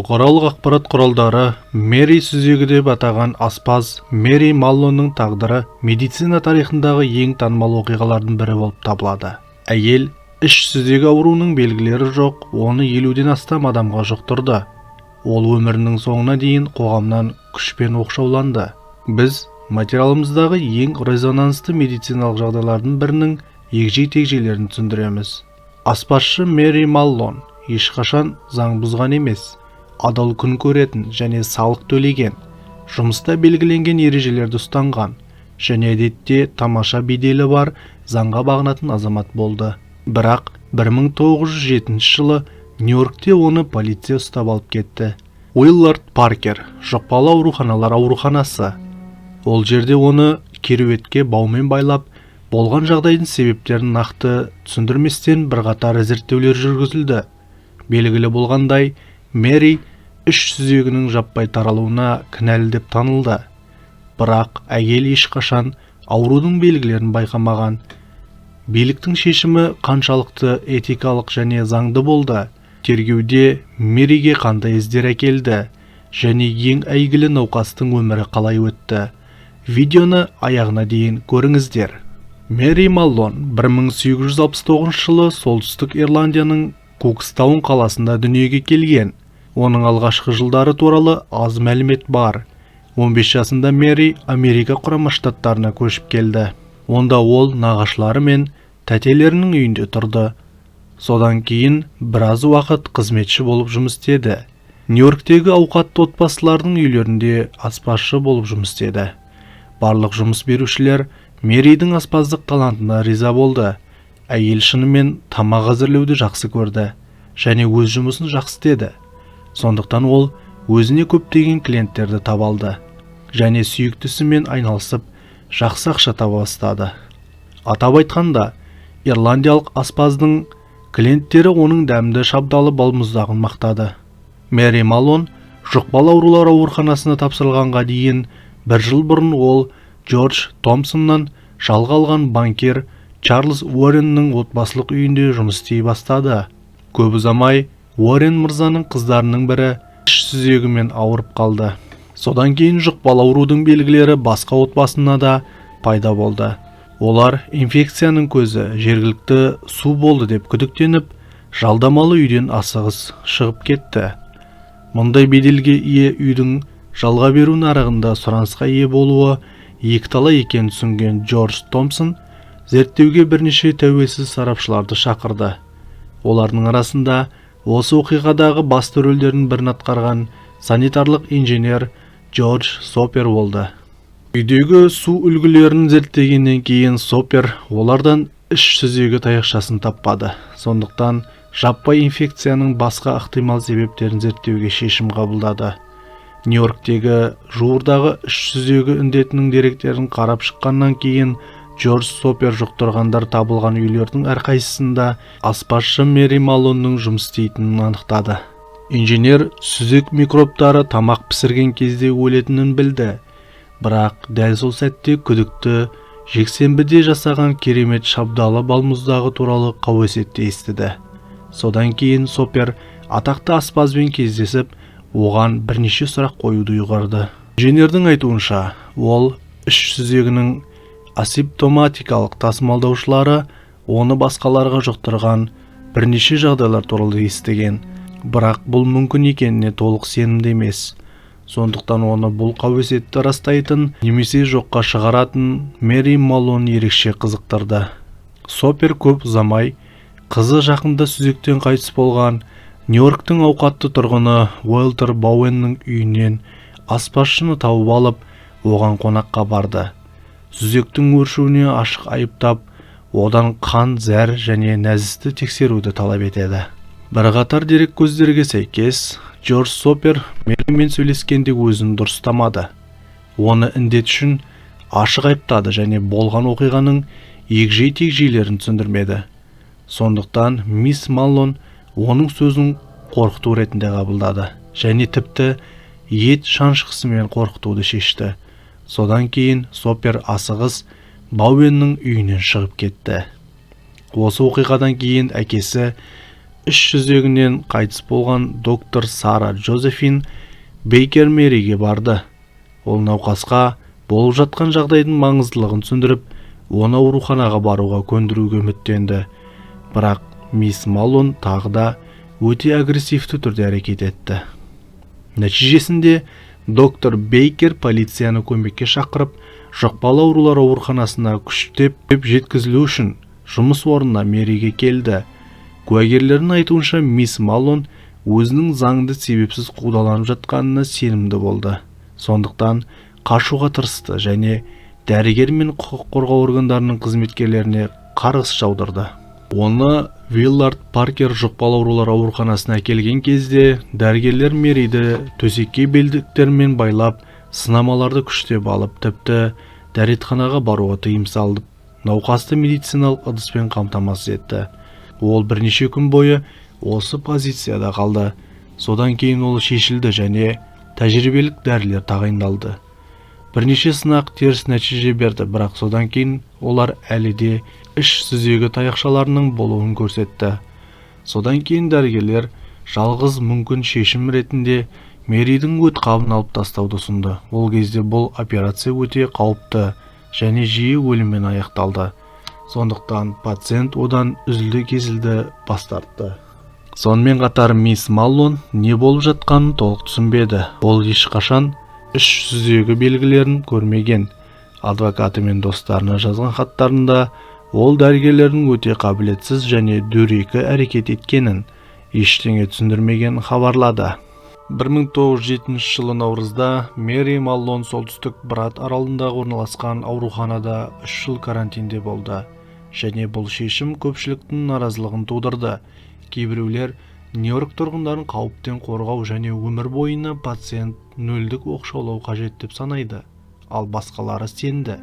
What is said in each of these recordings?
Бұқаралық ақпарат құралдары Мэри сүзегі деп атаған аспаз Мэри Маллонның тағдыры медицина тарихындағы ең танымал оқиғалардың бірі болып табылады. Әйел іш сүзегі ауруының белгілері жоқ, оны 50-ден астам адамға жұқтырды. Ол өмірінің соңына дейін қоғамнан күшпен оқшауланды. Біз материалымыздағы ең резонансты медициналық жағдайлардың бірінің егжей-тегжейлерін түсіндіреміз. Аспазшы Мэри Маллон ешқашан заң бұзған емес, адал күн көретін және салық төлеген, жұмыста белгіленген ережелерді ұстанған және әдетте тамаша беделі бар, заңға бағынатын азамат болды. Бірақ 1907 жылы Нью-Йоркте оны полиция ұстап алып кетті. Уиллард Паркер жұқпалы ауруханалар ауруханасы. Ол жерде оны кереуетке баумен байлап, болған жағдайдың себептерін нақты түсіндірместен, бірқатар зерттеулер жүргізілді. Белгілі болғандай, Мэри іш сүзегінің жаппай таралуына кінәлі деп танылды. Бірақ әйел ешқашан аурудың белгілерін байқамаған. Биліктің шешімі қаншалықты этикалық және заңды болды? Тергеуде Мэриге қандай іздер әкелді және ең әйгілі науқастың өмірі қалай өтті? Видеоны аяғына дейін көріңіздер. Мэри Маллон 1869 жылы Солтүстік Ирландияның Кукстаун қаласында дүниеге келген. Оның алғашқы жылдары туралы аз мәлімет бар. 15 жасында Мэри Америка Құрама Штаттарына көшіп келді. Онда ол нағашылары мен тәтелерінің үйінде тұрды. Содан кейін біраз уақыт қызметші болып жұмыс істеді. Нью-Йорктегі ауқатты отбасылардың үйлерінде аспазшы болып жұмыс істеді. Барлық жұмыс берушілер Мэридің аспаздық талантына риза болды. Әйел шынымен тамақ әзірлеуді жақсы көрді және өз жұмысын жақсы істеді. Сондықтан ол өзіне көптеген клиенттерді таба алды және сүйікті ісімен айналысып, жақсы ақша таба бастады. Атап айтқанда, ирландиялық аспаздың клиенттері оның дәмді шабдалы балмұздағын мақтады. Мэри Маллон жұқпалы аурулар ауруханасына тапсырылғанға дейін бір жыл бұрын ол Джордж Томпсоннан жалға алған банкир Чарльз Уорреннің отбасылық үйінде жұмыс істей бастады. Көп ұзамай Уоррен мырзаның қыздарының бірі іш сүзегімен ауырып қалды. Содан кейін жұқпалы аурудың белгілері басқа отбасына да пайда болды. Олар инфекцияның көзі жергілікті су болды деп күдіктеніп, жалдамалы үйден асығыс шығып кетті. Мұндай беделге ие үйдің жалға беру нарығында сұранысқа ие болуы екіталай екенін түсінген Джордж Томпсон зерттеуге бірнеше тәуелсіз сарапшыларды шақырды. Олардың арасында осы оқиғадағы басты рөлдердің бірін атқарған санитарлық инженер Джордж Сопер болды. Үйдегі су үлгілерін зерттегеннен кейін Сопер олардан іш сүзегі таяқшасын таппады. Сондықтан жаппай инфекцияның басқа ықтимал себептерін зерттеуге шешім қабылдады. Нью-Йорктегі жуырдағы іш сүзегі індетінің деректерін қарап шыққаннан кейін Джордж Сопер жұқтырғандар табылған үйлердің әрқайсысында аспазшы Мэри Маллонның жұмыс істейтінін анықтады. Инженер сүзек микробтары тамақ пісірген кезде өлетінін білді. Бірақ дәл сол сәтте күдікті жексенбіде жасаған керемет шабдалы балмұздағы туралы қауесетті естіді. Содан кейін Сопер атақты аспазбен кездесіп, оған бірнеше сұрақ қоюды ұйғарды. Инженердің айтуынша, ол іш сүзегінің асимптоматикалық тасымалдаушылары оны басқаларға жұқтырған бірнеше жағдайлар туралы естіген, бірақ бұл мүмкін екеніне толық сенімді емес. Сондықтан оны бұл қауесетті растайтын немесе жоққа шығаратын Мэри Маллон ерекше қызықтырды. Сопер көп ұзамай қызы жақында сүзектен қайтыс болған Нью-Йорктің ауқатты тұрғыны Уолтер Бауэннің үйінен аспазшыны тауып алып, оған қонаққа барды. Сүзектің өршуіне ашық айыптап, одан қан, зәр және нәжісті тексеруді талап етеді. Бірқатар дереккөздерге сәйкес, Джордж Сопер Мэримен сөйлескенде өзін дұрыс ұстамады, оны індет үшін ашық айыптады және болған оқиғаның егжей-тегжейлерін түсіндірмеді. Сондықтан мисс Маллон оның сөзін қорқыту ретінде қабылдады және тіпті ет шанышқысымен қорқытуды шешті. Содан кейін Сопер асығыс Бауэннің үйінен шығып кетті. Осы оқиғадан кейін әкесі Іш сүзегінен қайтыс болған доктор Сара Джозефин Бейкер Мэриге барды. Ол науқасқа болып жатқан жағдайдың маңыздылығын түсіндіріп, оны ауруханаға баруға көндіруге үміттенді. Бірақ мисс Маллон тағы да өте агрессивті түрде әрекет етті. Нәтижесінде доктор Бейкер полицияны көмекке шақырып, жұқпалы аурулар ауруханасына күштеп жеткізілу үшін жұмыс орнына Мэриге келді. Куәгерлердің айтуынша, мисс Маллон өзінің заңды себепсіз қудаланып жатқанына сенімді болды. Сондықтан қашуға тырысты және дәрігер мен құқық қорғау органдарының қызметкерлеріне қарғыс жаудырды. Оны Виллард Паркер жұқпалы аурулар ауруханасына әкелген кезде дәрігерлер Мэриді төсекке белдіктермен байлап, сынамаларды күштеп алып, тіпті дәретханаға баруға тыйым салып, науқасты медициналық ыдыспен қамтамасыз етті. Ол бірнеше күн бойы осы позицияда қалды. Содан кейін ол шешілді және тәжірибелік дәрілер тағайындалды. Бірнеше сынақ теріс нәтиже берді, бірақ содан кейін олар әлі де іш сүзегі таяқшаларының болуын көрсетті. Содан кейін дәрігерлер жалғыз мүмкін шешім ретінде Мэридің өт қабын алып тастауды ұсынды. Ол кезде бұл операция өте қауіпті және жиі өліммен аяқталды. Сондықтан пациент одан үзілді-кесілді бас тартты. Сонымен қатар мисс Маллон не болып жатқанын толық түсінбеді. Ол ешқашан іш сүзегі белгілерін көрмеген. Адвокаты мен достарына жазған хаттарында ол дәрігерлердің өте қабілетсіз және дөрекі әрекет еткенін, ештеңе түсіндірмегенін хабарлады. 1907 жылы наурызда Мэри Маллон Солтүстік Брат аралындағы орналасқан ауруханада 3 жыл карантинде болды және бұл шешім көпшіліктің наразылығын тудырды. Кейбіреулер Нью-Йорк тұрғындарын қауіптен қорғау және өмір бойына пациент нөлдік оқшаулау қажет деп санайды, ал басқалары сенді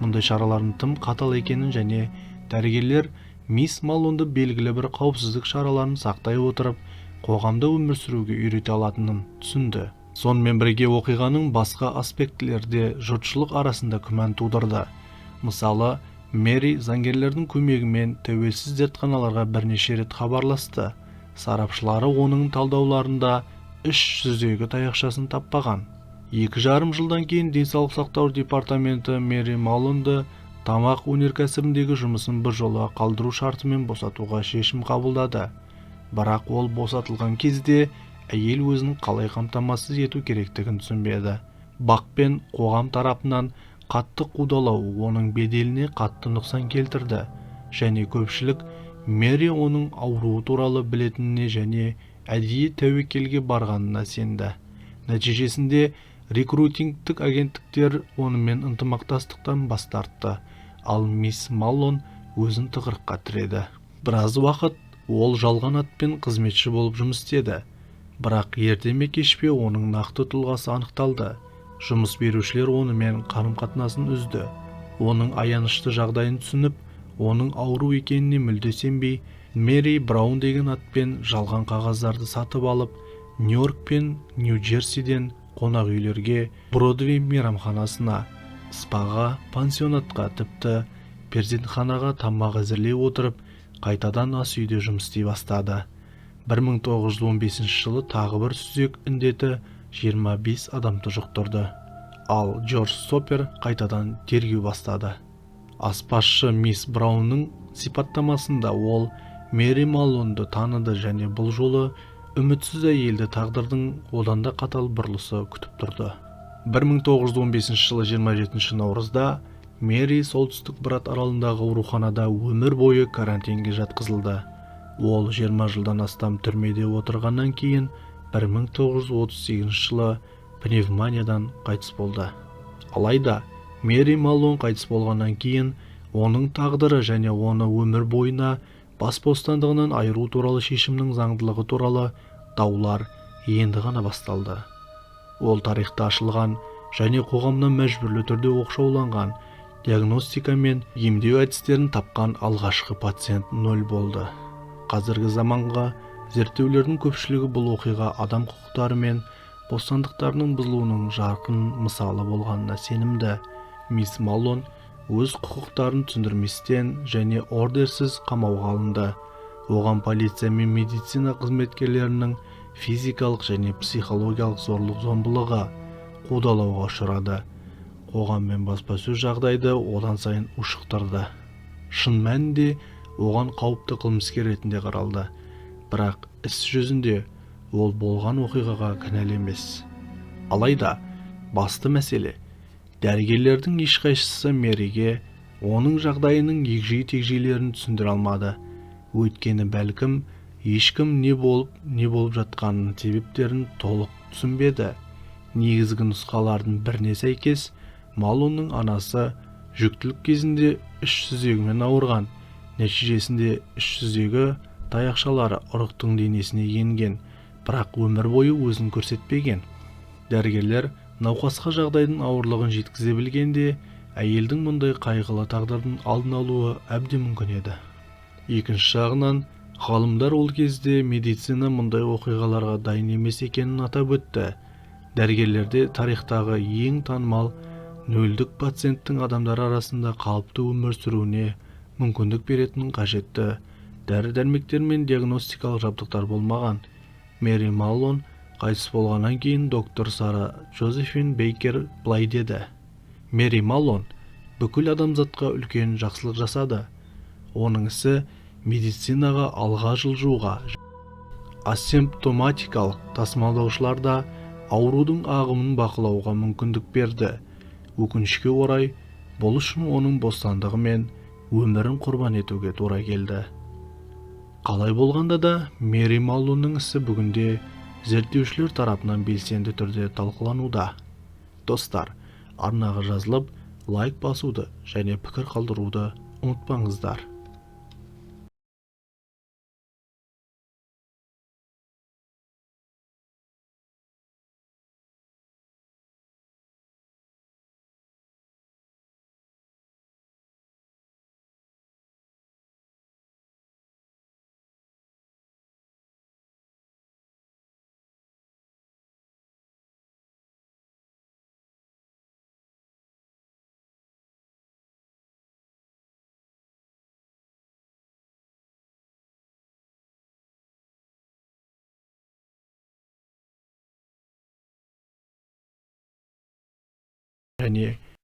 мұндай шаралардың тым қатал екенін және дәрігерлер мисс Маллонды белгілі бір қауіпсіздік шараларын сақтай отырып қоғамда өмір сүруге үйрете алатынын түсінді. Сонымен бірге оқиғаның басқа аспектілері де жұртшылық арасында күмән тудырды. Мысалы, Мэри заңгерлердің көмегімен тәуелсіз зертханаларға бірнеше рет хабарласты. Сарапшылары оның талдауларында іш сүзегі таяқшасын таппаған. 2,5 жылдан кейін денсаулық сақтау департаменті Мэри Маллонды тамақ өнеркәсібіндегі жұмысын біржола қалдыру шартымен босатуға шешім қабылдады. Бірақ ол босатылған кезде әйел өзін қалай қамтамасыз ету керектігін түсінбеді. БАҚ пен қоғам тарапынан қатты қудалау оның беделіне қатты нұқсан келтірді және көпшілік Мэри оның ауруы туралы білетініне және әдейі тәуекелге барғанына сенді. Нәтижесінде рекрутингтік агенттіктер онымен ынтымақтастықтан бас тартты, ал мисс Маллон өзін тығырыққа тіреді. Біраз уақыт ол жалған атпен қызметші болып жұмыс істеді, бірақ ерте ме кеш пе оның нақты тұлғасы анықталды. Жұмыс берушілер онымен қарым-қатынасын үзді. Оның аянышты жағдайын түсініп, оның ауру екеніне мүлде сенбей, Мэри Браун деген атпен жалған қағаздарды сатып алып, Нью-Йорк пен Нью-Джерсиден қонақ үйлерге, Бродвей мейрамханасына, спаға, пансионатқа, тіпті перзентханаға тамақ әзірлей отырып, қайтадан ас үйде жұмыс істей бастады. 1915 жылы тағы бір сүзек індеті 25 адамды жұқтырды, ал Джордж Сопер қайтадан тергеу бастады. Аспазшы мисс Браунның сипаттамасында ол Мэри Маллонды таныды және бұл жолы үмітсіз әйелді тағдырдың одан да қатал бұрылысы күтіп тұрды. 1915 жылы 27 наурызда Мэри Солтүстік Брат аралындағы ауруханада өмір бойы карантинге жатқызылды. Ол 20 жылдан астам түрмеде отырғаннан кейін 1938 жылы пневмониядан қайтыс болды. Алайда Мэри Маллон қайтыс болғаннан кейін оның тағдыры және оны өмір бойына бас бостандығынан айыру туралы шешімнің заңдылығы туралы даулар енді ғана басталды. Ол тарихта ашылған және қоғамнан мәжбүрлі түрде оқшауланған, диагностика мен емдеу әдістерін тапқан алғашқы пациент нөл болды. Қазіргі заманғы зерттеулердің көпшілігі бұл оқиға адам құқықтары мен бостандықтарының бұзылуының жарқын мысалы болғанына сенімді. Мисс Маллон өз құқықтарын түсіндірместен және ордерсіз қамауға алынды. Оған полиция мен медицина қызметкерлерінің физикалық және психологиялық зорлық-зомбылығы, қудалауға ұшырады. Қоғам мен баспасөз жағдайды одан сайын ушықтырды. Шын мәнінде оған қауіпті қылмыскер ретінде қаралды. Бірақ іс жүзінде ол болған оқиғаға кінәлі емес. Алайда басты мәселе, дәрігерлердің ешқайсысы Мэриге оның жағдайының егжей-тегжейлерін түсіндіре алмады. Өйткені бәлкім ешкім не болып жатқанының себептерін толық түсінбеді. Негізгі нұсқалардың біріне сәйкес, Маллонның анасы жүктілік кезінде іш сүзегімен ауырған. Нәтижесінде іш сүзегі таяқшалары ұрықтың денесіне енген, бірақ өмір бойы өзін көрсетпеген. Дәрігерлер науқасқа жағдайдың ауырлығын жеткізе білгенде, әйелдің мұндай қайғылы тағдырдың алдын алуы әбден мүмкін еді. Екінші жағынан, ғалымдар ол кезде медицина мұндай оқиғаларға дайын емес екенін атап өтті. Дәрігерлерде тарихтағы ең танымал нөлдік пациенттің адамдар арасында қалыпты өмір сүруіне мүмкіндік беретін қажетті дәрі-дәрмектер мен диагностикалық жабдықтар болмаған. Мэри Маллон қайтыс болғаннан кейін доктор Сара Джозефин Бейкер былай деді: Мэри Маллон бүкіл адамзатқа үлкен жақсылық жасады. Оның ісі медицинаға алға жылжуға, асимптоматикалық тасымалдаушыларда аурудың ағымын бақылауға мүмкіндік берді. Өкінішке орай, бұл үшін оның бостандығы мен өмірін құрбан етуге тура келді. Қалай болғанда да, Мэри Маллонның ісі бүгінде зерттеушілер тарапынан белсенді түрде талқылануда. Достар, арнаға жазылып, лайк басуды және пікір қалдыруды ұмытпаңыздар. Және